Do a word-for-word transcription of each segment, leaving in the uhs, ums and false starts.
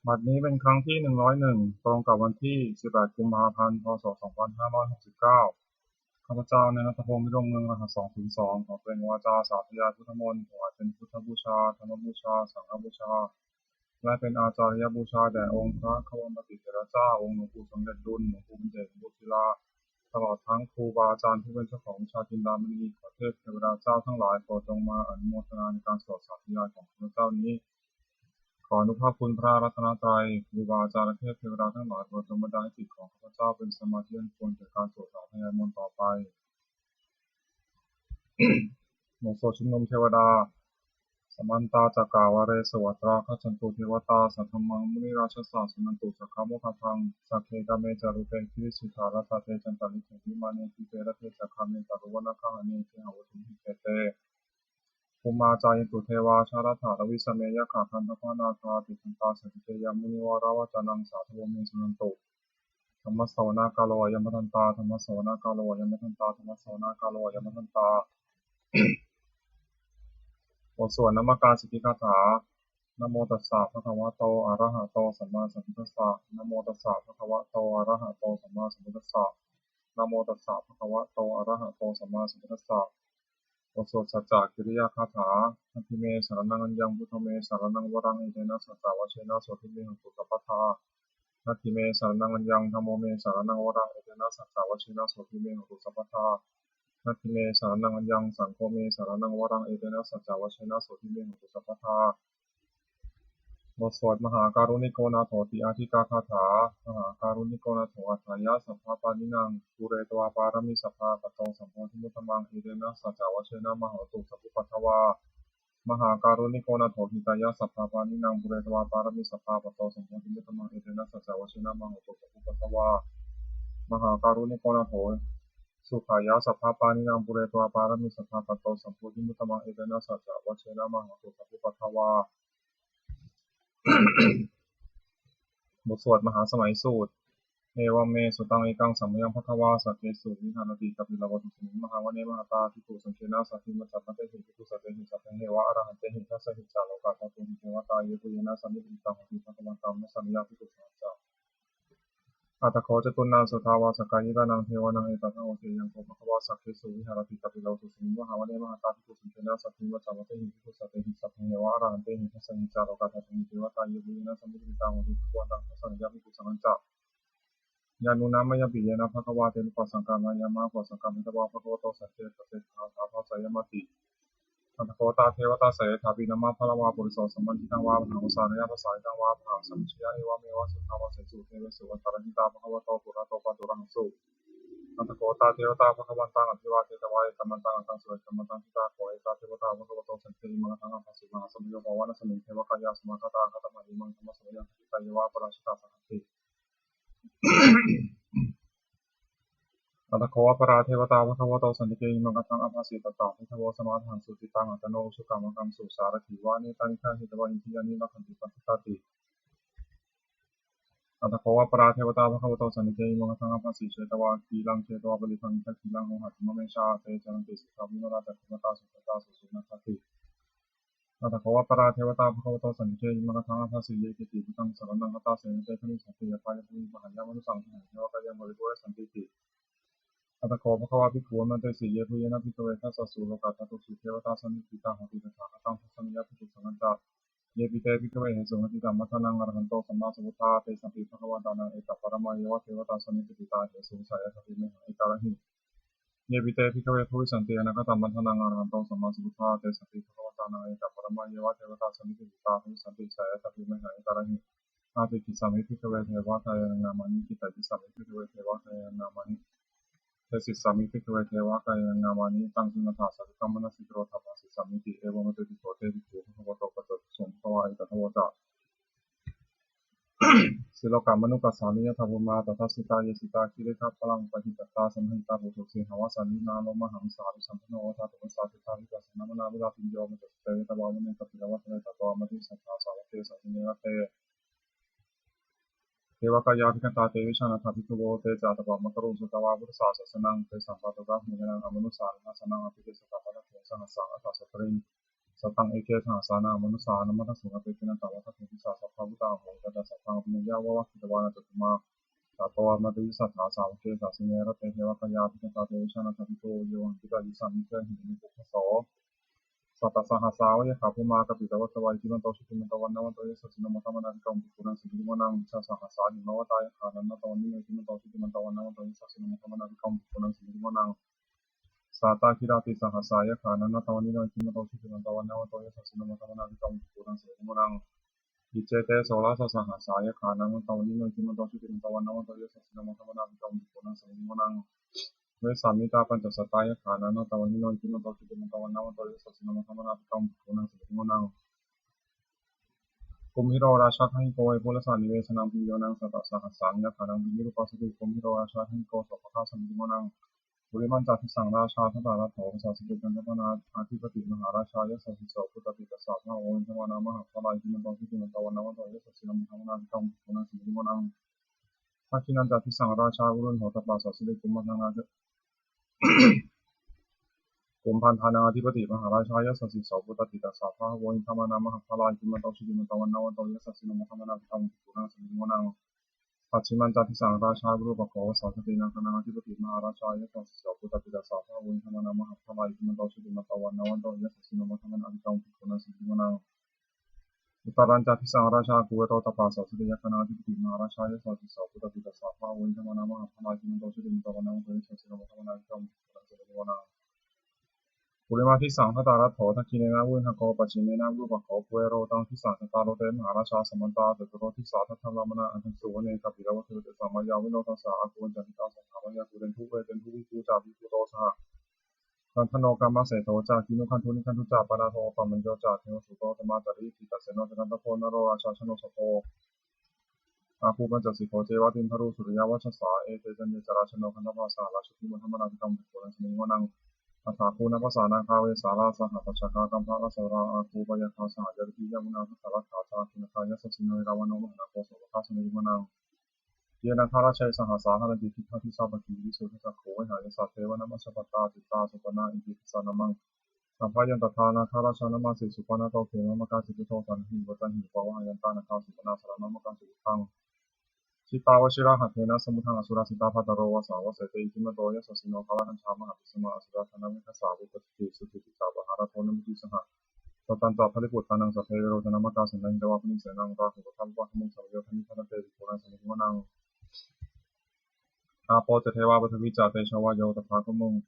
บัดนี้เป็นครั้งที่ หนึ่งร้อยเอ็ด ตรงกับวันที่ สิบแปด กุมภาพันธ์ พ.ศ. สองพันห้าร้อยหกสิบเก้า ข้าพเจ้า นายณัฐพงษ์ วิโรจน์เมือง รหัส สองศูนย์สอง ขอเปล่งวาจาสาธยายพุทธมนต์ ถวายเป็นพุทธบูชา ธรรมบูชา สังฆบูชา และเป็นอาจาริยบูชาแด่องค์พระควัมปติเถระเจ้า องค์หลวงปู่สมเด็จดุล หลวงปู่บุญเดช หลวงปู่ศิลา ตลอดทั้งครูบาอาจารย์ผู้เป็นเจ้าของวิชาจินดามณี ขอเทพเทวดาเจ้าทั้งหลายโปรดจงมาอนุโมทนาในการสวดสาธยายของข้าพเจ้านี้ ขออานุภาพคุณพระรัตนตรัย ครูบาอาจารย์และเทพเทวดาทั้งหลายโปรดจงบันดาลให้จิตของข้าพเจ้าเป็นสมาธิอันควรแก่การสวดสาธยายมนต์ต่อไป บทสวดชุมนุมเทวดา Samantā cakkavāḷesu atrāgacchantu devatā, saddhammaṃ munirājassa suṇantu saggamokkhadaṃ. Sagge kāme ca rūpe girisikharataṭe cantalikkhe vimāne, dīpe raṭṭhe ca gāme taruvanagahane gehavatthumhi khette, bhummā cāyantu devā jalathalavisame yakkhagandhabbanāgā, tiṭṭhantā santike yaṃ munivaravacanaṃ sādhavo me suṇantu. Dhammassavanakālo ayam bhadantā. Dhammassavanakālo ayam bhadantā. Dhammassavanakālo ayam bhadantā. บทสวดนมการสิทธิคาถา Namo tassa bhagavato arahato sammāsambuddhassa. Namo tassa bhagavato arahato sammāsambuddhassa. Namo tassa bhagavato arahato sammāsambuddhassa. บทสวดสัจจกิริยาคาถา Natthi me saraṇaṃ aññaṃ, buddho me saraṇaṃ varaṃ, etena saccavajjena sotthi me hotu sabbadā. Natthi me saraṇaṃ aññaṃ, dhammo me saraṇaṃ varaṃ, etena saccavajjena sotthi me hotu sabbadā. Natthi me saraṇaṃ aññaṃ, saṅgho me saraṇaṃ varaṃ, etena saccavajjena sotthi me hotu sabbadā. บทสวดมหาการุณิโกนาโถติอาทิกาคาถา Mahākāruṇiko nātho atthāya sabbapāṇinaṃ, pūretvā pāramī sabbā patto sambodhimuttamaṃ, etena saccavajjena mā hontu sabbupaddavā. Mahākāruṇiko nātho hitāya sabbapāṇinaṃ, pūretvā pāramī sabbā patto sambodhimuttamaṃ, etena saccavajjena mā hontu sabbupaddavā. Mahākāruṇiko nātho sukhāya sabbapāṇinaṃ, pūretvā pāramī sabbā patto sambodhimuttamaṃ, etena saccavajjena mā hontu sabbupaddavā. บทสวดมหาสมัยสูตร Evaṃ me sutaṃ. Ekaṃ samayaṃ bhagavā sakkesu viharati kapilavatthusmiṃ mahāvane mahatā bhikkhusaṅghena saddhiṃ pañcamattehi bhikkhusatehi sabbeheva arahantehi. Dasahi ca lokadhātūhi devatā yebhuyyena sannipatitā honti bhagavantaṃ dassanāya bhikkhusahassā. Atha kho catunnaṃ suddhāvāsakāyikānaṃ devānaṃ etadahosi: Ayaṃ kho bhagavā sakkesu viharati kapilavatthusmiṃ mahāvane mahatā bhikkhusaṅghena saddhiṃ pañcamattehi bhikkhusatehi sabbeheva arahantehi. Dasahi ca lokadhātūhi devatā yebhuyyena sannipatitā honti bhagavantaṃ dassanāya bhikkhusahassā. Yannūna mayampi yena bhagavā tenupasaṅkameyyāma, upasaṅkamitvā bhagavato santike dasettha gāthā bhāseyyāmāti. Atha kho tā devatā seyyathāpi nāma balavā puriso sammiñjitaṃ vā bāhusā aññāsā sahitiṃ vā abyāhasam vijaye, evameva suddhāvāsesu devesu antarahitā bhagavato purato pāturahaṃsu. Atha kho tā devatā bhagavantaṃ abhivādetvā ekamantaṃ aṭṭhaṃsu. Ekamantaṃ ṭhitā kho ekā devatā bhagavato santike imaṃ gāthaṃ abhāsi: Mahāsamayo pavanasmiṃ, devakāyā samāgatā; āgatamha imaṃ dhammasamayaṃ, dakkhitāyeva aparājitasaṅghanti. Atha kho aparā devatā bhagavato santike imaṃ gāthaṃ abhāsi: Tatra bhikkhavo samādahaṃsu, cittaṃ attano ujukamakaṃsu; sārathīva nettāni gahetvā, indriyāni rakkhanti paṇḍitāti. Atha kho aparā devatā bhagavato santike imaṃ gāthaṃ abhāsi: Chetvā khīlaṃ chetvā palighaṃ, indakhīlaṃ ohaccamanejā; te caranti suddhā vimalā, cakkhumatā sudantā susunāgāti. Atha kho aparā devatā bhagavato santike imaṃ gāthaṃ abhāsi: Ye keci buddhaṃ saraṇaṃ gatāse, na te gamissanti apāyabhūmiṃ; pahāya mānusaṃ dehaṃ, devakāyaṃ paripūressantīti. Atha kho bhagavā bhikkhū āmantesi: Yebhuyyena bhikkhave dasasu lokadhātūsu devatā sannipatitā honti tathāgataṃ dassanāya bhikkhusaṅghañca. Yepi te bhikkhave ahesuṃ atītamaddhānaṃ arahanto sammāsambuddhā, tesampi bhagavantānaṃ etaparamāyeva devatā sannipatitā ahesuṃ, seyyathāpi mayhaṃ etarahi. Yepi te bhikkhave bhavissanti anāgatamaddhānaṃ arahanto sammāsambuddhā, tesampi bhagavantānaṃ etaparamāyeva devatā sannipatitā bhavissanti, seyyathāpi mayhaṃ etarahi. Ācikkhissāmi bhikkhave devakāyānaṃ nāmāni. Kittayissāmi bhikkhave devakāyānaṃ nāmāni. Desissāmi bhikkhave devakāyānaṃ nāmāni. Taṃ suṇātha sādhukaṃ manasikarotha bhāsissāmīti. Evaṃ bhanteti kho te bhikkhū bhagavato paccassosuṃ. Bhagavā etadavoca: Silokamanukassāmi, yattha bhummā tadassitā; ye sitā girigabbharaṃ, pahitattā samāhitā. Puthū sīhāva sallīnā, lomahaṃsābhisambhuno; odātamanasā suddhā, vippasannamanā vilapiññā. Bhaññamānā te bhikkhave, taṃ vāmane kāpilavatthave; tato āmantayi satthā, sāvake sāsane rate. Devakāyā abhikkantā, te vijānātha bhikkhavo; te ca ātappamakaruṃ, sutvā buddhassa sāsanaṃ. Tesampāturahu ñāṇaṃ, amanussāna dassanaṃ; abhiññāya tattha paccekavasavatthaṃ, sahataccaṃ Sataṃ eke sahassānaṃ amanussānamaddasuṃ, appeke nātha vata bhūtā sabbabhūtā ahuṃ. Tañca sabbaṃ abhiññāya vavakkhitvāna cakkhumā, tato āmantayi satthā sāvake sāsane rate. Devakāyā abhikkantā te vijānātha bhikkhavo, ye vohaṃ kittayissāmi girāhi anupubbaso. Sattasahassā va yakkhā bhummā kāpilavatthavā, iddhimanto jutimanto vaṇṇavanto yasassino, modamānā abhikkāmuṃ bhikkhūnaṃ samitiṃ vanaṃ. Vīsasahassā hemavatā yakkhā nānattavaṇṇino, iddhimanto jutimanto vaṇṇavanto yasassino, modamānā abhikkāmuṃ bhikkhūnaṃ samitiṃ vanaṃ. Sātāgirā tisahassā yakkhā nānattavaṇṇino, iddhimanto jutimanto vaṇṇavanto yasassino, modamānā abhikkāmuṃ bhikkhūnaṃ samitiṃ vanaṃ. Iccete soḷasasahassā yakkhā nānattavaṇṇino, iddhimanto jutimanto vaṇṇavanto yasassino, modamānā abhikkāmuṃ bhikkhūnaṃ samitiṃ vanaṃ. Vessāmittā pañcasatā yakkhā nānattavaṇṇino, iddhimanto jutimanto vaṇṇavanto yasassino, modamānā abhikkāmuṃ bhikkhūnaṃ samitiṃ vanaṃ. Kumbhīro rājagahiko vepullassa nivesanaṃ, bhiyyo naṃ satasahassaṃ yakkhānaṃ payirupāsati, kumbhīro rājagahiko sopāga samitiṃ vanaṃ. Purimañca disaṃ rājā dhataraṭṭho pasāsati, gandhabbānaṃ ādhipati mahārājā yasassi so. Puttāpi tassa bahavo indanāmā mahabbalā, iddhimanto jutimanto vaṇṇavanto yasassino, modamānā abhikkāmuṃ bhikkhūnaṃ samitiṃ vanaṃ. Dakkhiṇañca disaṃ rājā virūḷho tappasāsati, kumbhaṇḍānaṃ ādhi- kumbhaṇḍānaṃ ādhipati mahārājā yasassi so. Puttāpi tassa bahavo indanāmā mahabbalā, iddhimanto jutimanto vaṇṇavanto yasassino, modamānā abhikkāmuṃ bhikkhūnaṃ samitiṃ vanaṃ. Pacchimañca disaṃ rājā virūpakkho pasāsati, nāgānaṃ ādhipati mahārājā yasassi so. Puttāpi tassa bahavo indanāmā mahabbalā, iddhimanto jutimanto vaṇṇavanto yasassino, modamānā abhikkāmuṃ bhikkhūnaṃ samitiṃ vanaṃ. Uttarañca disaṃ rājā kuvero tappasāsati, yakkhānaṃ ādhipati mahārājā yasassi so. Puttāpi tassa bahavo indanāmā mahabbalā, iddhimanto jutimanto vaṇṇavanto yasassino, modamānā abhikkāmuṃ bhikkhūnaṃ samitiṃ vanaṃ. Purimaṃ disaṃ dhataraṭṭho, dakkhiṇena virūḷhako, pacchimena virūpakkho, kuvero uttaraṃ disaṃ. Cattāro te mahārājā samantā caturo disā, daddallamānā aṭṭhaṃsu vane kāpilavatthave. Tesaṃ māyāvino dāsā āgū vañcanikā saṭhā, māyā kuṭeṇḍu veṭeṇḍu viṭū ca viṭuṭo saha, candano kāmaseṭṭho ca kinnughaṇḍu nighaṇḍu ca, panādo opamañño ca devasūto camācari. Cittaseno ca gandhabbo naḷo rājā janosabho, āgū pañcasikho ceva timbarū suriyavacchasā. Ete caññe ca rājāno gandhabbā saha rājubhi, modamānā abhikkāmuṃ bhikkhūnaṃ samitiṃ vanaṃ. Athāgū nābhasā nāgā vesālā sahatacchakā, kambalassatarā āgū pāyāgā saha ñātibhi. Yāmunā dhataraṭṭhā ca āgū nāgā yasassi so, erāvaṇo mahānāgo sopāga samitiṃ vanaṃ. Ye nāgarāje sahasā haranti, diṭṭhā dijā pakkhi visuddhacakkhū, vehāyasā te vanamajjhapattā citrā supaṇṇā iti tesa nāmaṃ. Abhayantadā nāgarājānamāsi, supaṇṇato khemamakāsi buddho, saṇhāhi vācāhi upavhayantā nāgā supaṇṇā saraṇamakaṃsu buddhaṃ. Jitā vajirahatthena samuddaṃ asurā sitā, bhātaro vāsavassete iddhimato yasassino. Kālakañjā mahābhismā asurā dānaveghasā, vepacitti sucitti ca pahārādo namucī saha. Satañca baliputtānaṃ sabbe verocanāmakā, sannayhitvā baliṃ senaṃ rāhubhaddamupāgamuṃ, samayodāni bhaddante bhikkhūnaṃ samitiṃ vanaṃ. Āpo ca devā paṭhavī ca tejo vāyo tadāgamuṃ,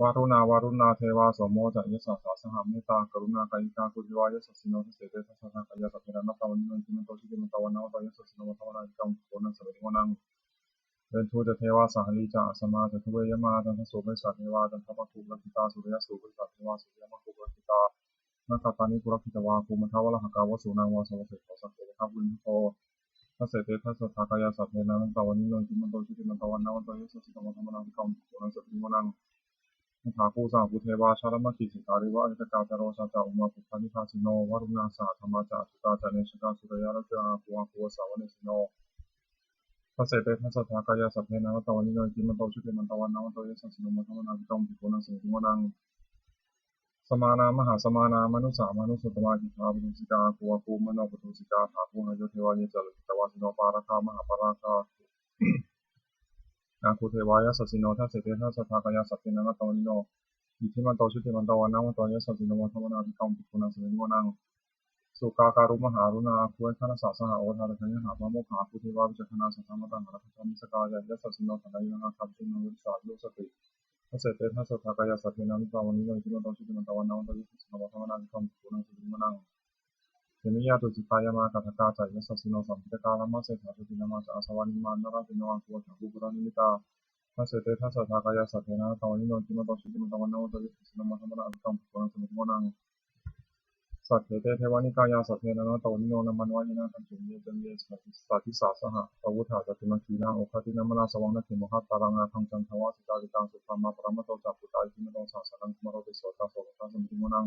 varuṇā vāruṇā devā somo ca yasasā saha, mettākaruṇākāyikā āgū devā yasassino. Dasete dasadhā kāyā sabbe nānattavaṇṇino, iddhimanto jutimanto vaṇṇavanto yasassino, modamānā abhikkāmuṃ bhikkhūnaṃ samitiṃ vanaṃ. Veṇḍū ca devā sahalī ca asamā ca duve yamā, candassūpanisā devā candamāgū purakkhitā, suriyassūpanisā devā suriyamāgū purakkhitā, nakkhattāni purakkhitvā āgū mandavalāhakā, vasūnaṃ vāsavassete saha yakkhā purindado. Dasete dasadhā kāyā sabbe nānattavaṇṇino, iddhimanto jutimanto vaṇṇavanto yasassino, modamānā abhikkāmuṃ bhikkhūnaṃ samitiṃ vanaṃ. Athāgū sahabhū devā jalamaggisikhāriva, ariṭṭhakā ca rojā ca ummāpupphanibhāsino, varuṇā sahadhammā ca accutā ca anejakā, sūleyyarucirā āgū āgū vāsavanesino. Dasete dasadhā kāyā sabbe nānattavaṇṇino, iddhimanto jutimanto vaṇṇavanto yasassino, modamānā abhikkāmuṃ bhikkhūnaṃ samitiṃ vanaṃ. Samānā mahāsamānā mānusā mānusuttamā, khiḍḍāpadūsikā āgū āgū manopadūsikā, athāgū harayo devā ye ca lohitavāsino, pāragā mahāpāragā āgū devā yasassino. Dasete dasadhā kāyā sabbe nānattavaṇṇino, iddhimanto jutimanto vaṇṇavanto yasassino, modamānā abhikkāmuṃ bhikkhūnaṃ samitiṃ vanaṃ. Sukkā karumhā aruṇā āgū veghanasā saha, odātagayhā pāmokkhā āgū devā vicakkhaṇā, sadāmattā hāragajā missakā ca yasassino, thanayaṃ āgā pajunno vīrasā viruḷhati. Dasete dasadhā kāyā sabbe nānattavaṇṇino, iddhimanto jutimanto vaṇṇavanto yasassino, modamānā abhikkāmuṃ bhikkhūnaṃ samitiṃ vanaṃ. Khemiyā tusitā yāmā kaṭṭhakā ca yasassino, lambitakā lāmaseṭṭhā jotināmā ca āsavā, nimmānaratino āgū athāgū paranimmitā. Dasete dasadhā kāyā sabbe nānattavaṇṇino, iddhimanto jutimanto vaṇṇavanto yasassino, modamānā abhikkāmuṃ bhikkhūnaṃ samitiṃ vanaṃ. Saṭṭhete devanikāyā sabbe nānattavaṇṇino, nāmanvayena āgañchuṃ ye caññe sadisā saha. Pavutthajātimakkhilaṃ oghatiṇṇamanāsavaṃ, dakkhemoghataraṃ nāgaṃ candaṃva sucaritaṃ, subrahmā paramatto ca puttā iddhimato saha sanaṅkumāro tisso ca sopāga samitiṃ vanaṃ.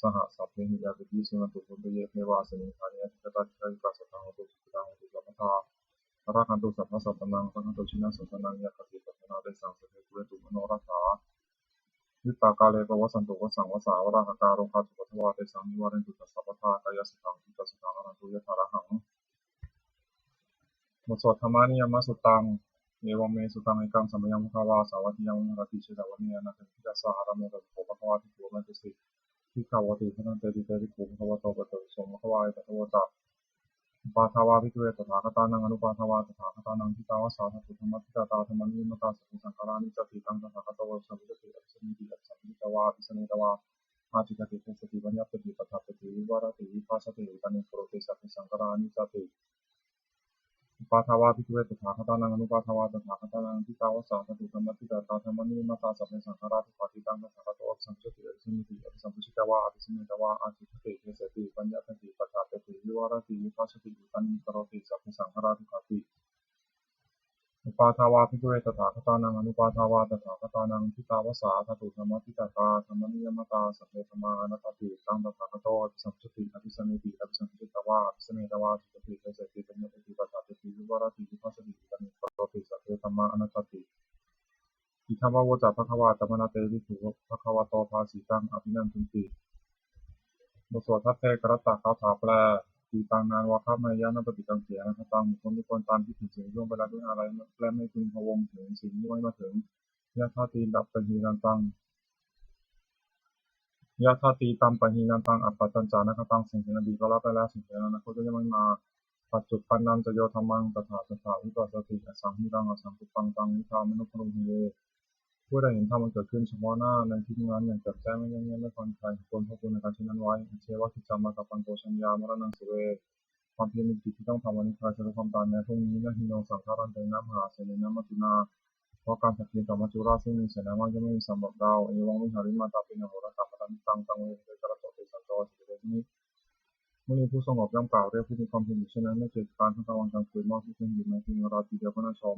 saha sabbehi ñātibhi. Suṇantu bhonto ye devā asmiṃ ṭhāne adhigatā, dīghāyukā sadā hontu, sukhitā hontu sabbadā, rakkhantu sabbasattānaṃ, rakkhantu jinasāsanaṃ. Yā kāci patthanā tesaṃ sabbe pūrentu manorathā, yuttakāle pavassantu vassaṃ vassā valāhakā. Rogā cupaddavā tesaṃ nivārentu ca sabbadā, kāyasukhaṃ cittisukhaṃ arahantu yathārahaṃ. บทสวด Dhammaniyāmasuttaṃ. Evaṃ me sutaṃ. Ekaṃ samayaṃ bhagavā sāvatthiyaṃ viharati jetavane anāthapiṇḍikassa ārāme. Tatra kho bhagavā bhikkhū āmantesi. Bhikkhavo te bhadanteti. Te bhikkhū bhagavato paccassosuṃ. Bhagavā etadavoca. Uppādā vā bhikkhave tathāgatānaṃ anuppādā vā tathāgatānaṃ, ṭhitā va sā dhātu dhammaṭṭhitatā dhammaniyāmatā, sabbe saṅkhārā aniccāti. Taṃ tathāgato abhisambujjhati abhisameti, abhisambujjhitvā abhisametvā ācikkhati deseti paññapeti paṭṭhapeti vivarati vibhajati uttānīkaroti sabbe saṅkhārā aniccāti. Uppādā vā bhikkhave tathāgatānaṃ anuppādā vā tathāgatānaṃ, ṭhitā va sā dhātu dhammaṭṭhitatā dhammaniyāmatā, sabbe saṅkhārā dukkhāti. Taṃ tathāgato abhisambujjhati abhisameti, abhisambujjhitvā abhisametvā ācikkhati deseti paññapeti paṭṭhapeti vivarati vibhajati uttānīkaroti sabbe saṅkhārā dukkhāti. Uppādā vā bhikkhave tathāgatānaṃ anuppādā vā tathāgatānaṃ, ṭhitā va sā dhātu dhammaṭṭhitatā dhammaniyāmatā, sabbe dhammā anattāti. Taṃ tathāgato abhisambujjhati abhisameti, abhisambujjhitvā abhisametvā ācikkhati deseti paññapeti paṭṭhapeti vivarati vibhajati uttānīkaroti sabbe dhammā anattāti. Idamavoca bhagavā. Attamanā te bhikkhū bhagavato bhāsitaṃ abhinandunti. บทสวดทัพเทกรัตตคาถาแปล Tītaṃ nānvāgameyya nappaṭikaṅkhe anāgataṃ. บุคคลไม่ควรตามคิดถึงสิ่งล่วงไปแล้วด้วยอาลัย และไม่พึงพะวงถึงสิ่งที่ยังไม่มาถึง Yadatītampahīnantaṃ, yadatītampahīnantaṃ, appattañca anāgataṃ. สิ่งที่เป็นอดีตก็ละไปแล้ว สิ่งที่เป็นอนาคตก็ยังไม่มา Paccuppannañca yo dhammaṃ, tattha tattha vipassati, asaṃhiraṃ asaṅkuppaṃ, taṃ viddhā manubrūhaye. ผู้ใดเห็นธรรมอันเกิดขึ้นเฉพาะหน้าในที่นั้นอย่างแจ่มแจ้ง ไม่เงียบเงียบ ไม่คลอนแคลน ควรพอกพูนอาการเช่นนั้นไว้ Ajjeva kiccamātappanto jaññā maraṇaṃ suve. ความเพียรเป็นกิจที่ต้องทำวันนี้ ใครจะรู้ความตายแม้พรุ่งนี้ Na hi no saṅgarantena mahāsenena maccunā. เพราะการผัดเพี้ยนกับมัจจุราชซึ่งมีเสนามาก ย่อมไม่มีสำหรับเรา Evaṃ vihārimātāpī ahorattamatanditaṃ, taṃ ve bhaddekarattoti santo ācikkhate muni. มุนีผู้สงบย่อมกล่าวเรียกผู้มีความเพียรอยู่เช่นนั้น ไม่เกียจคร้านทั้งกลางวันกลางคืน ว่าผู้เพียรอยู่แม้เพียงราตรีเดียวก็น่าชม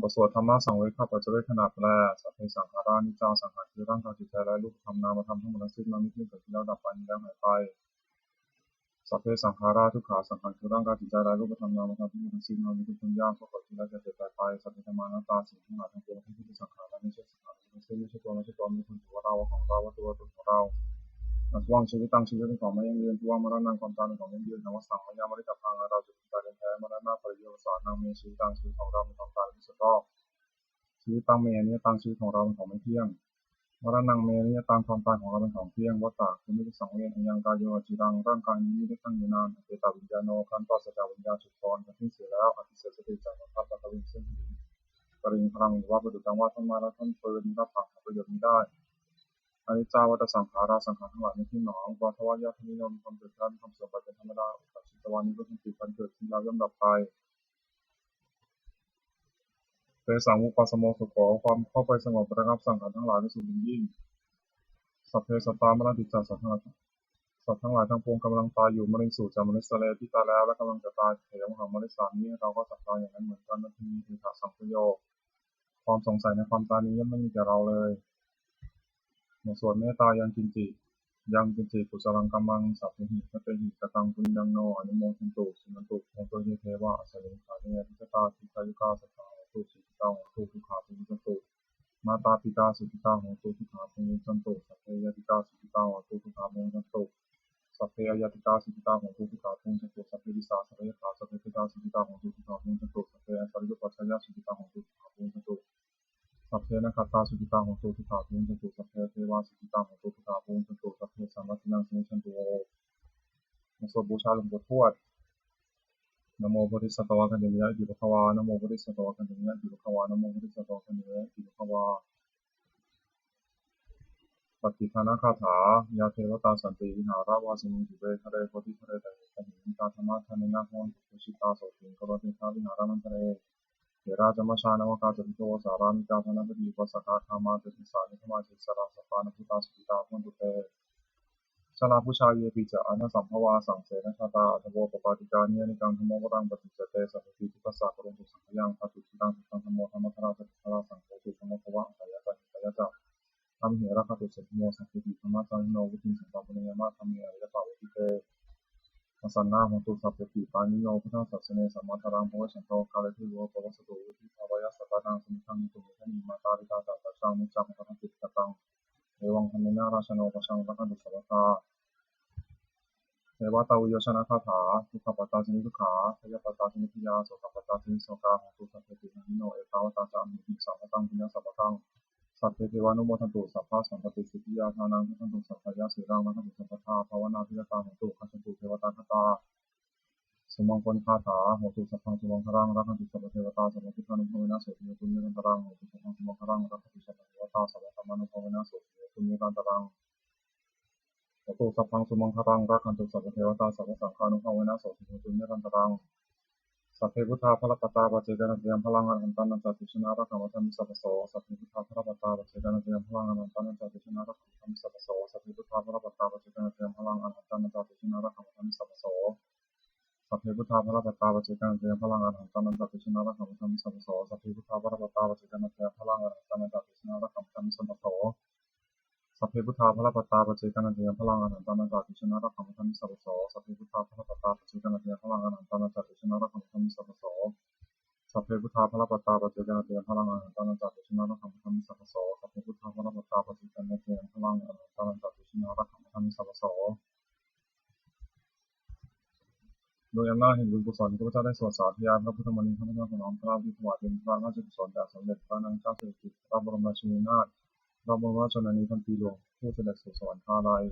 บทสวดธรรมสังเวคปัจจเวกขณาแปล Sabbe saṅkhārā aniccā. สังขารคือร่างกายจิตใจและรูปธรรมนามธรรมทั้งหมดทั้งสิ้น มันไม่เที่ยง เกิดขึ้นแล้วดับไป มีแล้วหายไป Sabbe saṅkhārā dukkhā. สังขารคือร่างกายจิตใจและรูปธรรมนามธรรมทั้งหมดทั้งสิ้น มันเป็นทุกข์ทนยาก เพราะเกิดขึ้นแล้วแก่เจ็บตายไป Sabbe dhammā anattā. สิ่งทั้งหลายทั้งปวงที่ไม่ใช่สังขารและไม่ใช่สังขารทั้งสิ้น ไม่ใช่ตัวไม่ใช่ตน ไม่ควรถือว่าเรา ว่าของเรา ว่าตัวตนของเรา Abhavaṃ jīvitaṃ. ชีวิตเป็นของไม่ยั่งยืน Abhavaraṇaṃ. ความตายเป็นของยั่งยืน Avassaṃ mayā maritabbaṃ. อันเราจะพึงตายเป็นแท้ Maraṇapariyavasānaṃ me jīvitaṃ. ชีวิตของเราเป็นของตายที่สุดรอบ Jīvitaṃ me aniyataṃ. ชีวิตของเราเป็นของไม่เที่ยง Maraṇaṃ me aniyataṃ. ความตายของเราเป็นของเที่ยง Vata. คุณไม่ต้องสังเวช Ayaṃ kāyo aciraṃ. ร่างกายนี้มิได้ตั้งอยู่นาน Apetaviññāṇo. ครั้นปราศจากวิญญาณ สูญคลอน หมดสิ้นเสียแล้ว Adhisessati. จักประทับ Paṭhaviṃ. ซึ่งดิน Pariṅgaraṃ. หรือว่าประดุจดังว่าท่อนไม้และท่อนฟืน Niratthaṃ. หาประโยชน์มิได้ Aniccā vata saṅkhārā. สังขารทั้งหลายไม่เที่ยงหนอ Uppādavayadhammino. มีความเกิดขึ้น มีความเสื่อมไปเป็นธรรมดา Uppajjitvā nirujjhanti. ครั้นเกิดขึ้นแล้วย่อมดับไป Tesaṃ vūpasamo sukho. ความเข้าไปสงบระงับสังขารทั้งหลายเป็นสุขอย่างยิ่ง Sabbe sattā maranti ca. สัตว์ทั้งหลาย สัตว์ทั้งหลายทั้งปวงกำลังตายอยู่ Mariṃsu ca marissare. ที่ตายแล้วและกำลังจะตาย Tethāhaṃ marissāmi. เราก็สักคราวอย่างนั้นเหมือนกัน Natthi me ettha saṃsayo. ความสงสัยในความตายนี้ย่อมไม่มีแก่เราเลย บทสวดเมตตา Yaṃ kiñci, yaṃ kiñci kusalaṃ kammaṃ sabbehi katehi kataṃ puññaṃ no anumodantu suṇantu bhonto ye devā asmiṃ ṭhāne adhigatā dīghāyukā sadā hontu sukhitā hontu dukkhā pamuñcantu. Mātā pitā sukhitā hontu dukkhā pamuñcantu. Sabbe ñātikā sukhitā hontu dukkhā pamuñcantu. Sabbe aññātikā sukhitā hontu dukkhā pamuñcantu. Sabbe pisā sabbe yakkhā sabbe petā sukhitā hontu dukkhā pamuñcantu. Sabbe ācariyupajjhāyā sukhitā hontu dukkhā pamuñcantu. Sabbe nakkhattā sukhitā hontu dukkhā pamuñcantu. Sabbe devā sukhitā hontu dukkhā pamuñcantu. Sabbasampattīnaṃ samijjhantu vo. บทสวดบูชาหลวงปู่ทวด Namo bodhisatto āgantimāya iti bhagavā. Namo bodhisatto āgantimāya iti bhagavā. Namo bodhisatto āgantimāya iti bhagavā. Pattidānagāthā. Yā devatā santi vihāravāsinī, dūre ḍūre bodhighare tahiṃ tahiṃ, tā dhammadānena bhavantu pūjitā, sotthiṃ karontedha vihāramaṇḍale. Therā ca majjhā navakā ca bhikkhavo, sārāmikā dānapatī upāsakā, gāmā ca desā nigamā ca issarā, sappāṇabhūtā sukhitā bhavantu te. Jalābujā yepi ca aṇḍasambhavā, saṃsedajātā athavopapātikā, niyyānikaṃ dhammavaraṃ paṭicca te, sabbepi dukkhassa karontu saṅkhayaṃ. Ṭhātu ciraṃ sataṃ dhammo, dhammaddharā ca puggalā, saṅgho hotu samaggo va, atthāya ca hitāya ca. Amhe rakkhatu saddhammo, sabbepi dhammacārino, vuḍḍhiṃ sampāpuṇeyyāma, dhamme ariyappavedite. Pasannā hontu sabbepi, pāṇino buddhasāsane, sammādhāraṃ pavecchanto, kāle devo pavassatu, vuḍḍhibhāvāya sattānaṃ, samiddhaṃ netu medaniṃ, mātā pitā ca atrajaṃ, niccaṃ vuḍḍhāpati ittakattaṃ, evaṃ dhammena rājāno, pajaṃ rakkhantu sabbadā. Devatavīyojjanagāthā. Dukkhappattā ca niddukkhā, bhayappattā ca nibbhayā, sokappattā ca nissokā, hontu sabbepi pāṇino. Ettāvatā ca amhehi, sambhataṃ puññasampadaṃ, sabbe devānumodantu, sabbasampattisiddhiyā. Dānaṃ dadantu saddhāya, sīlaṃ rakkhantu sabbadā, bhāvanābhiratā hontu, gacchantu devatāgatā. Sumaṅgalagāthā. Hotu sabbaṃ sumaṅgalaṃ, rakkhantu sabbadevatā, sabbabuddhānubhāvena sotthī hotu nirantaraṃ. Hotu sabbaṃ sumaṅgalaṃ, rakkhantu sabbadevatā, sabbadhammānubhāvena sotthī hotu nirantaraṃ. Hotu sabbaṃ sumaṅgalaṃ, rakkhantu sabbadevatā, sabbasaṅghānubhāvena sotthī hotu nirantaraṃ. Sabbe buddhā balappattā, paccekānañca yaṃ balaṃ, arahantānañca tejena, rakkhaṃ bandhāmi sabbaso. Sabbe buddhā balappattā, paccekānañca yaṃ balaṃ, arahantānañca tejena, rakkhaṃ bandhāmi sabbaso. Sabbe buddhā balappattā, paccekānañca yaṃ balaṃ, arahantānañca tejena, rakkhaṃ bandhāmi sabbaso. Sabbe buddhā balappattā, paccekānañca yaṃ balaṃ, arahantānañca tejena, rakkhaṃ bandhāmi sabbaso. Sabbe buddhā balappattā, paccekānañca yaṃ balaṃ, arahantānañca tejena, rakkhaṃ bandhāmi sabbaso. Sabbe buddhā balappattā, paccekānañca yaṃ balaṃ, arahantānañca tejena, rakkhaṃ bandhāmi sabbaso. Sabbe buddhā balappattā, paccekānañca yaṃ balaṃ, arahantānañca tejena, rakkhaṃ bandhāmi sabbaso. Sabbe buddhā balappattā, paccekānañca yaṃ balaṃ, arahantānañca tejena, rakkhaṃ bandhāmi sabbaso. Sabbe buddhā balappattā, paccekānañca Ajayaṃ balaṃ arahantānañca, tejaso vāsavassete. โดยอำนาจแห่งบุญกุศลที่ข้าพเจ้าได้สวดสาธยายพระพุทธมนต์นี้ ข้าพเจ้าขอน้อมเกล้าอุทิศถวายเป็นพระราชกุศลแด่สมเด็จพระนางเจ้าสิริกิติ์ พระบรมราชินีนาถ พระบรมราชชนนีพันปีหลวง ผู้เสด็จสู่สวรรคาลัย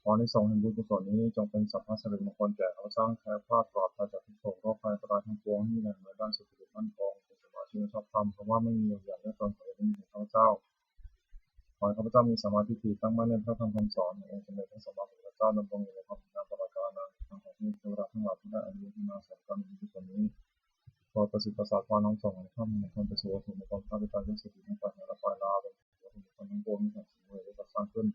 ขออานิสงส์แห่งบุญกุศลนี้จงเป็นสัพพะสิริมงคลแก่ข้าพเจ้า แคล้วคลาดปลอดภัยจากทุกข์โศกโรคภัยอันตรายทั้งปวง ให้มีแรงในด้านสุขภาพมั่นคง เป็นสมาชิกชอบธรรม เพราะว่าไม่มีอย่างยากจน ขออย่าได้มีแก่ข้าพเจ้า ขอให้ข้าพเจ้ามีสัมมาทิฏฐิ ตั้งมั่นในพระธรรมคำสอนขององค์สมเด็จพระสัมมาสัมพุทธเจ้า ดำรงอยู่ในความดีงามตลอดกาลนาน ทางของเทวดาทั้งหลายที่ได้อนุโมทนาสาธุการในบุญกุศลนี้ โปรดประสิทธิ์ประสาทพรอานิสงส์ของท่าน ให้ท่านไปสู่วัตถุมงคลพระอาจารย์ เรื่องเศรษฐีทั้งปลาย และปลายลาว เป็นวัตถุมงคลทั้งปวงที่ท่านสร้างสร้างขึ้น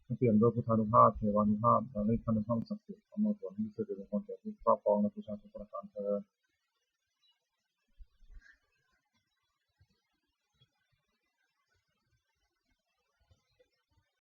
ให้เปี่ยมด้วยพุทธานุภาพ เทวานุภาพ และฤทธานุภาพศักดิ์สิทธิ์ อำนวยผลให้เกิดเป็นมงคลแก่ผู้ครอบครองและบูชาส